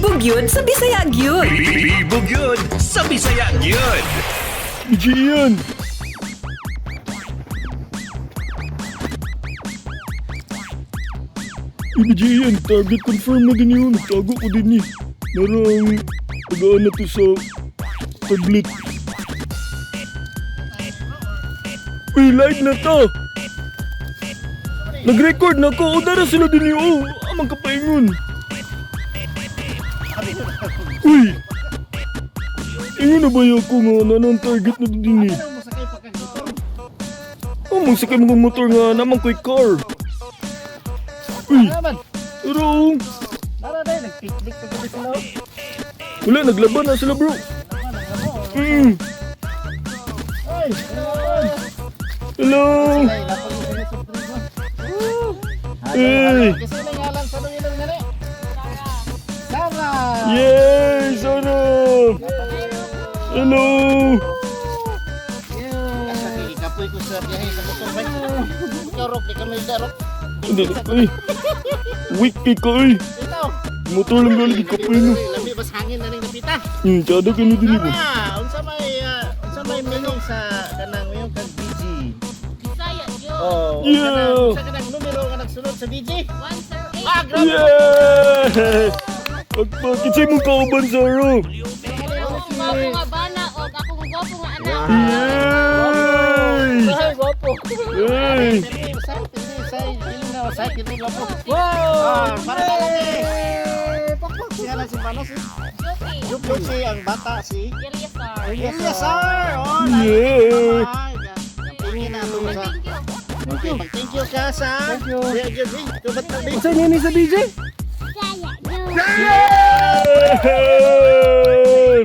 Bibo gyud sa Bisaya gyud. Bibo gyud sa Bisaya gyud. Gian! Gian, target confirm na din yun. Nagtago ko din eh. Narang tagaan na to sa tablet. Uy, live na to! Nag-record na ko. O, dara sila din yun. Oh, amang kapaingon. Uy! Ingon na ba yun ako nga na ang target na din eh? Oh, magsakay mga motor nga naman ko'y car. Uy! Pero, Tara dahil, nag-picnic pa gabi sila. Oh. Wala, naglaban na sila, bro. Ay, Hello! ay, napag sila sa tribo. Hey! Kasi na ngalan sa luwilong nga ni. Sarah! Yay! Sana! Hello! Kasi ikapoy ko sa biyahe sa motorbike. Ikaw, Rok, di kami darok. Hindi, uy! Weak kay ka, uy! Ikaw! Motor lang galing, ikapoy no. Lami bas hangin na ning napita. Tsada kayo din ba? Sarah, unsa may meaning sa kanang yung kag BG? Bisaya yun. Oh, unsa kanang numero nga nagsunod sa BG? 108. Ah, grabe. Yeah! Pagpakitsay mong kauban, Sarah! Akong gwapo nga bana o akong gwapo nga anak. Yay! Ay, gwapo. Yay! Wow! Para na lang eh. Siya lang si Manos eh. Joki. Joki ang bata si Eliasar. Eliasar! Oh, Yeah! Tingin na itong sa... Thank you. Okay, pag-thank you ka sa... Thank you. Thank you. Tubat na din. Saan yun sa BJ? Yay!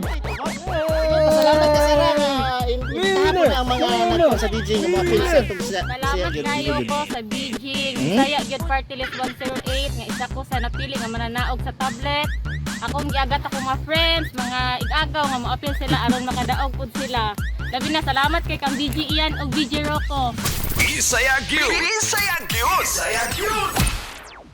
Pasalamat ka Sarah nga imbitahan mo na ang mga nagpo sa DJ nga mga pils atong sa Salamat kayo ko sa BG. Bisaya gyud Party List 108 nga isa ko sa napili nga mananaog sa tablet. Akong giagat ako mga friends, mga igagaw nga moapil sila aron makadaog pud sila. Labi na salamat kay kang BG Ian ug BG Rocco. Bisaya gyud. Bisaya gyud. Bisaya gyud.